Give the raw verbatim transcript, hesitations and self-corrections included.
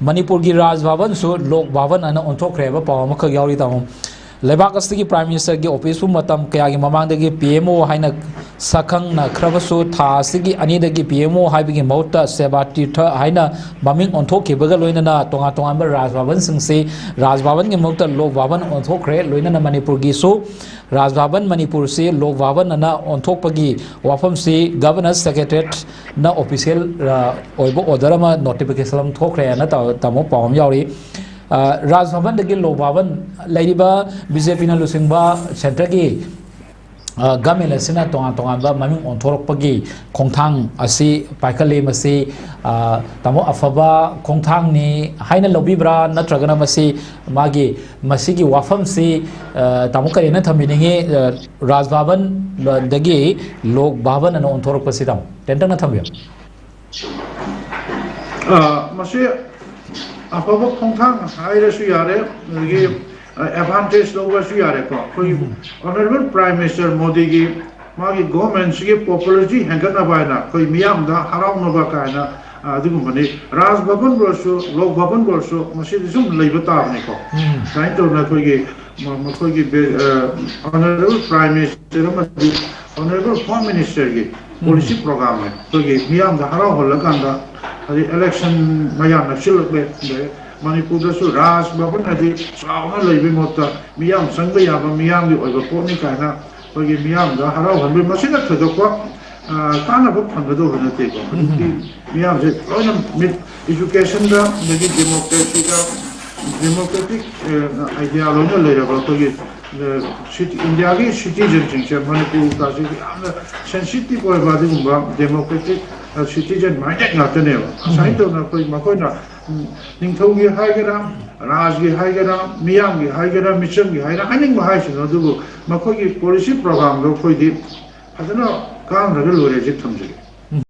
ꯃꯅꯤꯄꯨꯔꯒꯤ ꯔꯥꯖ ꯚꯕꯟꯁꯨ ꯂꯣꯛ ꯚꯕꯟ ꯑꯅ ꯑꯣꯟꯊꯣꯛꯈ꯭ꯔꯦ ꯍꯥꯏꯕ ꯄꯥꯎ ꯑꯃꯈꯛ ꯌꯥꯎꯔꯤ, ꯇꯥꯃꯣ꯫ ꯂꯩꯕꯥꯛ ꯑꯁꯤꯒꯤ Prime Ministerꯒꯤ officeꯄꯨ ꯃꯇꯝ ꯀꯌꯥꯒꯤ ꯃꯃꯥꯡꯗꯒꯤ P M O ꯍꯥꯏꯅ ꯁꯛꯈꯪꯅꯈ꯭ꯔꯕꯁꯨ, ꯊꯥ ꯑꯁꯤꯒꯤ ꯑꯅꯤꯗꯒꯤ P M O ꯍꯥꯏꯕꯒꯤ ꯃꯍꯨꯠꯇ ꯁꯦꯕꯥ ꯇꯤꯔꯊ ꯍꯥꯏꯅ ꯃꯃꯤꯡ ꯑꯣꯟꯊꯣꯛꯈꯤꯕꯒ ꯂꯣꯏꯅꯅ ꯇꯣꯉꯥꯟ ꯇꯣꯉꯥꯟꯕ ꯔꯥꯖ ꯚꯕꯟꯁꯤꯡꯁꯤ ꯔꯥꯖ ꯚꯕꯟꯒꯤ ꯃꯍꯨꯠꯇ ꯂꯣꯛ ꯚꯕꯟ ꯑꯣꯟꯊꯣꯛꯈ꯭ꯔꯦ꯫ ꯂꯣꯏꯅꯅ ꯃꯅꯤꯄꯨꯔꯒꯤꯁꯨ ꯔꯥꯖ ꯚꯕꯟ ꯃꯅꯤꯄꯨꯔꯁꯤ ꯂꯣꯛ ꯚꯕꯟ ꯑꯅ ꯑꯣꯟꯊꯣꯛꯄꯒꯤ ꯋꯥꯐꯝꯁꯤ Governor's Secretariatꯅ official, ꯑ, ꯑꯣꯏꯕ order ꯑꯃ, notification ꯑꯃ ꯊꯣꯛꯈ꯭ꯔꯦꯅ ꯇꯥ-, ꯇꯥꯃꯣ, ꯄꯥꯎ ꯑꯃ ꯌꯥꯎꯔꯤ꯫ ꯑ, ꯔꯥꯖ ꯚꯕꯟꯗꯒꯤ ꯂꯣꯛ ꯚꯕꯟ ꯂꯩꯔꯤꯕ BJPꯅ ꯂꯨꯆꯤꯡꯕ centreꯒꯤ, ꯑ, government ꯑꯁꯤꯅ ꯇꯣꯉꯥꯟ ꯇꯣꯉꯥꯟꯕ ꯃꯃꯤꯡ ꯑꯣꯟꯊꯣꯔꯛꯄꯒꯤ ꯈꯣꯡꯊꯥꯡ ꯑꯁꯤ ꯄꯥꯏꯈꯠꯂꯤ꯫ ꯃꯁꯤ, ꯑ, ꯇꯥꯃꯣ, ꯑꯐꯕ ꯈꯣꯡꯊꯥꯡꯅꯤ ꯍꯥꯏꯅ ꯂꯧꯕꯤꯕ꯭ꯔꯥ, ꯅꯠꯇ꯭ꯔꯒꯅ ꯃꯁꯤ ꯃꯥꯒꯤ, ꯃꯁꯤꯒꯤ ꯋꯥꯐꯝꯁꯤ, ꯑ, ꯇꯥꯃꯣ, ꯀꯔꯤꯅ ꯊꯝꯕꯤꯅꯤꯡꯉꯤ? ꯑ, ꯔꯥꯖ ꯚꯕꯟꯗꯒꯤ ꯂꯣꯛ ꯚꯕꯟ ꯑꯅ ꯑꯣꯟꯊꯣꯔꯛꯄꯁꯤ, ꯇꯥꯃꯣ, ꯇꯦꯟꯇꯛꯅ ꯊꯝꯕꯤꯌꯨ꯫ ꯑ, ꯃꯁꯤ ꯑꯐꯕ ꯈꯣꯡꯊꯥꯡ ꯍꯥꯏꯔꯁꯨ ꯌꯥꯔꯦ, ꯑꯗꯒꯤ, ꯑ, advantage ꯂꯧꯕꯁꯨ ꯌꯥꯔꯦꯀꯣ꯫ ꯑꯩꯈꯣꯏꯒꯤ ꯎꯝ꯫ Honourable Prime Minister ꯃꯣꯗꯤꯒꯤ ꯃꯥꯒꯤ governmentꯁꯤꯒꯤ popularity ꯍꯦꯟꯒꯠꯅꯕ ꯍꯥꯏꯅ, ꯑꯩꯈꯣꯏ ꯃꯤꯌꯥꯝꯗ ꯍꯔꯥꯎꯅꯕ ꯀꯥꯏꯅ, ꯑ, ꯑꯗꯨꯒꯨꯝꯕꯅꯤ꯫ ꯔꯥꯖ ꯚꯕꯟꯕꯨ ꯑꯣꯏꯔꯁꯨ, ꯂꯣꯛ ꯚꯕꯟꯕꯨ ꯑꯣꯏꯔꯁꯨ, ꯃꯁꯤꯗꯤ ꯁꯨꯝ ꯂꯩꯕ ꯇꯥꯕꯅꯤꯀꯣ꯫ ꯎꯝ꯫ ꯁꯨꯃꯥꯏꯅ ꯇꯧꯗꯅ ꯑꯩꯈꯣꯏꯒꯤ ꯃ-, ꯃꯈꯣꯏꯒꯤ ꯕꯦ-, ꯑ, Honourable Prime Minister ꯑꯃꯗꯤ Honourable Home Ministerꯒꯤ ꯎꯝ꯫ Policy programꯅꯦ꯫ ꯑꯩꯈꯣꯏꯒꯤ ꯃꯤꯌꯥꯝꯗ ꯍꯔꯥꯎꯍꯜꯂꯀꯥꯟꯗ, ꯍꯥꯏꯗꯤ election ꯃꯌꯥ ꯅꯛꯁꯤꯜꯂꯛꯂꯦ, ꯑꯗꯩ ꯃꯅꯤꯄꯨꯔꯗꯁꯨ ꯔꯥꯖ ꯚꯕꯟ ꯍꯥꯏꯗꯤ ꯆꯥꯎꯅ ꯂꯩꯕꯒꯤ ꯃꯍꯨꯠꯇ ꯃꯤꯌꯥꯝ ꯆꯪꯕ ꯌꯥꯕ, ꯃꯤꯌꯥꯝꯒꯤ ꯑꯣꯏꯕ ꯄꯣꯠꯅꯤ ꯀꯥꯏꯅ ꯑꯩꯈꯣꯏꯒꯤ ꯃꯤꯌꯥꯝꯗ ꯍꯔꯥꯎꯍꯟꯕ, ꯃꯁꯤꯅ ꯊꯣꯏꯗꯣꯛꯄ, ꯑ, ꯀꯥꯟꯅꯕ ꯐꯪꯒꯗꯧꯕ ꯅꯠꯇꯦꯀꯣ꯫ ꯍꯧꯖꯤꯛꯇꯤ ꯎꯝ꯫ ꯃꯤꯌꯥꯝꯁꯦ ꯂꯣꯏꯅ ꯃꯤꯠ educationꯗ, ꯑꯗꯒꯤ democracyꯗ, democratic, ꯑ, idea ꯂꯣꯏꯅ ꯂꯩꯔꯕ ꯑꯩꯈꯣꯏꯒꯤ, ꯑ, city, ꯏꯟꯗꯤꯌꯥꯒꯤ citizenꯁꯤꯡꯁꯦ ꯃꯅꯤꯄꯨꯔꯒꯁꯤ ꯌꯥꯝꯅ sensitive ꯑꯣꯏꯕ ꯑꯗꯨꯒꯨꯝꯕ democratic, ꯑ, citizen minded ꯉꯥꯛꯇꯅꯦꯕ꯫ ꯉꯁꯥꯏ ꯎꯝ꯫ ꯇꯧꯅ ꯑꯩꯈꯣꯏ ꯃꯈꯣꯏꯅ, ꯎꯝ, ꯅꯤꯡꯊꯧꯒꯤ ꯍꯥꯏꯒꯦꯔꯥ, ꯔꯥꯖꯒꯤ ꯍꯥꯏꯒꯦꯔꯥ, ꯃꯤꯌꯥꯝꯒꯤ ꯍꯥꯏꯒꯦꯔꯥ, ꯃꯤꯆꯝꯒꯤ ꯍꯥꯏꯒꯦꯔꯥ, ꯍꯥꯏꯅꯤꯡꯕ ꯍꯥꯏꯁꯤꯅ, ꯑꯗꯨꯕꯨ ꯃꯈꯣꯏꯒꯤ policy programꯗꯣ ꯑꯩꯈꯣꯏꯗꯤ ꯐꯖꯅ ꯀꯥꯟꯅꯔꯒ ꯂꯣꯏꯔꯦ ꯁꯤ ꯊꯝꯖꯒꯦ꯫